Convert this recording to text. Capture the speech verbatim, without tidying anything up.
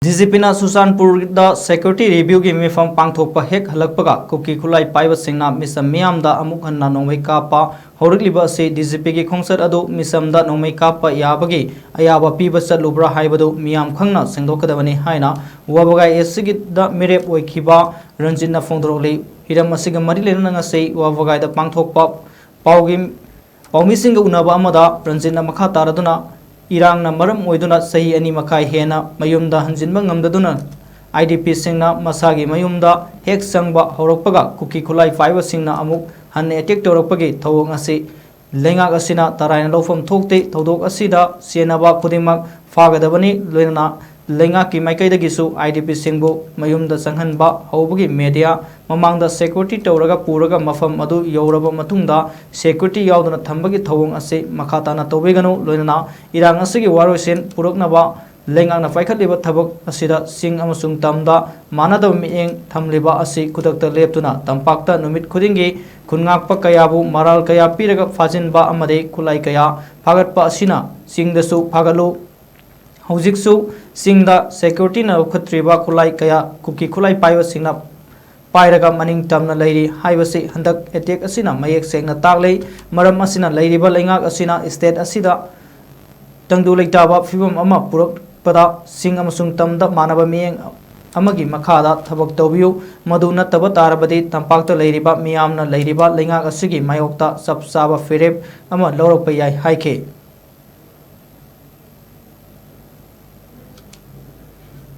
D G ꯄꯤꯅ ꯆꯨꯔꯆꯥꯟꯄꯨꯔꯗ security ꯔꯤꯚ꯭ꯌꯨꯒꯤ ꯃꯤꯐꯝ ꯄꯥꯡꯊꯣꯛꯄ ꯍꯦꯛ ꯍꯜꯂꯛꯄꯒ ꯀꯨꯀꯤ ꯈꯨꯠꯂꯥꯏ ꯄꯥꯏꯕꯁꯤꯡꯅ ꯃꯤꯆꯝ ꯃꯤꯌꯥꯝꯗ ꯑꯃꯨꯛ ꯍꯟꯅ ꯅꯣꯡꯃꯩ ꯀꯥꯞꯄ ꯍꯧꯔꯛꯂꯤꯕ ꯑꯁꯤ ꯗꯤ ꯖꯤ ꯄꯤꯒꯤ ꯈꯣꯡꯆꯠ ꯑꯗꯨ ꯃꯤꯆꯝꯗ ꯅꯣꯡꯃꯩ ꯀꯥꯞꯄ ꯌꯥꯕꯒꯤ ꯑꯌꯥꯕ ꯄꯤꯕ ꯆꯠꯂꯨꯕ꯭ꯔꯥ ꯍꯥꯏꯕꯗꯨ ꯃꯤꯌꯥꯝ ꯈꯪꯅ ꯁꯦꯡꯗꯣꯛꯀꯗꯕꯅꯤ ꯍꯥꯏꯅ ꯋꯥꯕꯒꯥꯏ ꯑꯦꯁ ꯁꯤꯒꯤꯗ ꯃꯤꯔꯦꯞ ꯑꯣꯏꯈꯤꯕ ꯔꯟꯖꯤꯠꯅ ꯐꯣꯡꯗꯣꯔꯛꯂꯤ꯫ ꯍꯤꯔꯝ ꯑꯁꯤꯒ ꯃꯔꯤ ꯂꯩꯅꯅ ꯉꯁꯤ ꯋꯥꯕꯒꯥꯏꯗ ꯄꯥꯡꯊꯣꯛꯄ ꯄꯥꯎꯒꯤ ꯄꯥꯎꯃꯤꯁꯤꯡꯒ ꯎꯅꯕ ꯑꯃꯗ ꯔꯟꯖꯤꯠꯅ ꯃꯈꯥ ꯇꯥꯔꯗꯨꯅ ꯏꯔꯥꯡꯅ ꯃꯔꯝ ꯑꯣꯏꯗꯨꯅ ꯆꯍꯤ ꯑꯅꯤ ꯃꯈꯥꯏ ꯍꯦꯟꯅ ꯃꯌꯨꯝꯗ ꯍꯟꯖꯤꯟꯕ ꯉꯝꯗꯗꯨꯅ ꯑꯥꯏ ꯗꯤ ꯄꯤꯁꯤꯡꯅ ꯃꯁꯥꯒꯤ ꯃꯌꯨꯝꯗ ꯍꯦꯛ ꯆꯪꯕ ꯍꯧꯔꯛꯄꯒ ꯀꯨꯀꯤ ꯈꯨꯠꯂꯥꯏ ꯄꯥꯏꯕꯁꯤꯡꯅ ꯑꯃꯨꯛ ꯍꯟꯅ ꯑꯦꯇꯦꯛ ꯇꯧꯔꯛꯄꯒꯤ ꯊꯧꯑꯣꯡ ꯑꯁꯤ ꯂꯩꯉꯥꯛ ꯑꯁꯤꯅ ꯇꯔꯥꯏꯅ ꯂꯧꯐꯝ ꯊꯣꯛꯇꯦ꯫ ꯊꯧꯗꯣꯛ ꯑꯁꯤꯗ ꯆꯦꯟꯅꯕ ꯈꯨꯗꯤꯡꯃꯛ ꯐꯥꯒꯗꯕꯅꯤ꯫ ꯂꯣꯏꯅꯅ ꯂꯩꯉꯥꯛꯀꯤ ꯃꯥꯏꯀꯩꯗꯒꯤꯁꯨ ꯑꯥꯏ ꯗꯤ ꯄꯤꯁꯤꯡꯕꯨ ꯃꯌꯨꯝꯗ ꯆꯪꯍꯟꯕ ꯍꯧꯕꯒꯤ ꯃꯦꯗꯤꯌꯥ ꯃꯃꯥꯡꯗ ꯁꯦꯀ꯭ꯌꯨꯔꯤꯇꯤ ꯇꯧꯔꯒ ꯄꯨꯔꯒ ꯃꯐꯝ ꯑꯗꯨ ꯌꯧꯔꯕ ꯃꯇꯨꯡꯗ ꯁꯦꯀ꯭ꯌꯨꯔꯤꯇꯤ ꯌꯥꯎꯗꯅ ꯊꯝꯕꯒꯤ ꯊꯧꯑꯣꯡ ꯑꯁꯤ ꯃꯈꯥ ꯇꯥꯅ ꯇꯧꯕꯤꯒꯅꯨ꯫ ꯂꯣꯏꯅꯅ ꯏꯔꯥꯡ ꯑꯁꯤꯒꯤ ꯋꯥꯔꯣꯏꯁꯤꯟ ꯄꯨꯔꯛꯅꯕ ꯂꯩꯉꯥꯛꯅ ꯄꯥꯏꯈꯠꯂꯤꯕ ꯊꯕꯛ ꯑꯁꯤꯗ ꯆꯤꯡ ꯑꯃꯁꯨꯡ ꯇꯝꯗ ꯃꯥꯟꯅꯗꯕ ꯃꯤꯠꯌꯦꯡ ꯊꯝꯂꯤꯕ ꯑꯁꯤ ꯈꯨꯗꯛꯇ ꯂꯦꯞꯇꯨꯅ ꯇꯝꯄꯥꯛꯇ ꯅꯨꯃꯤꯠ ꯈꯨꯗꯤꯡꯒꯤ ꯈꯨꯟꯉꯥꯛꯄ ꯀꯌꯥꯕꯨ ꯃꯔꯥꯜ ꯀꯌꯥ ꯄꯤꯔꯒ ꯐꯥꯖꯤꯟꯕ ꯑꯃꯗꯤ ꯈꯨꯠꯂꯥꯏ ꯀꯌꯥ ꯐꯥꯒꯠꯄ ꯑꯁꯤꯅ ꯆꯤꯡꯗꯁꯨ ꯐꯥꯒꯠꯂꯨ꯫ ꯍꯧꯖꯤꯛꯁꯨ ꯆꯤꯡꯗ ꯁꯦꯀ꯭ꯌꯨꯔꯤꯇꯤꯅ ꯂꯧꯈꯠꯇ꯭ꯔꯤꯕ ꯈꯨꯠꯂꯥꯏ ꯀꯌꯥ ꯀꯨꯀꯤ ꯈꯨꯠꯂꯥꯏ ꯄꯥꯏꯕꯁꯤꯡꯅ ꯄꯥꯏꯔꯒ ꯃꯅꯤꯡ ꯇꯝꯅ ꯂꯩꯔꯤ ꯍꯥꯏꯕꯁꯤ ꯍꯟꯗꯛ ꯑꯦꯇꯦꯛ ꯑꯁꯤꯅ ꯃꯌꯦꯛ ꯁꯦꯡꯅ ꯇꯥꯛꯂꯦ꯫ ꯃꯔꯝ ꯑꯁꯤꯅ ꯂꯩꯔꯤꯕ ꯂꯩꯉꯥꯛ ꯑꯁꯤꯅ ꯁ꯭ꯇꯦꯠ ꯑꯁꯤꯗ ꯇꯪꯗꯨ ꯂꯩꯇꯥꯕ ꯐꯤꯕꯝ ꯑꯃ ꯄꯨꯔꯛꯄꯗ ꯆꯤꯡ ꯑꯃꯁꯨꯡ ꯇꯝꯗ ꯃꯥꯟꯅꯕ ꯃꯤꯠꯌꯦꯡ ꯑꯃꯒꯤ ꯃꯈꯥꯗ ꯊꯕꯛ ꯇꯧꯕꯤꯌꯨ꯫ ꯃꯗꯨ ꯅꯠꯇꯕ ꯇꯥꯔꯕꯗꯤ ꯇꯝꯄꯥꯛꯇ ꯂꯩꯔꯤꯕ ꯃꯤꯌꯥꯝꯅ ꯂꯩꯔꯤꯕ ꯂꯩꯉꯥꯛ ꯑꯁꯤꯒꯤ ꯃꯥꯌꯣꯛꯇ ꯆꯞ ꯆꯥꯕ ꯐꯤꯔꯦꯞ ꯑꯃ ꯂꯧꯔꯛꯄ ꯌꯥꯏ ꯍꯥꯏꯈꯤ꯫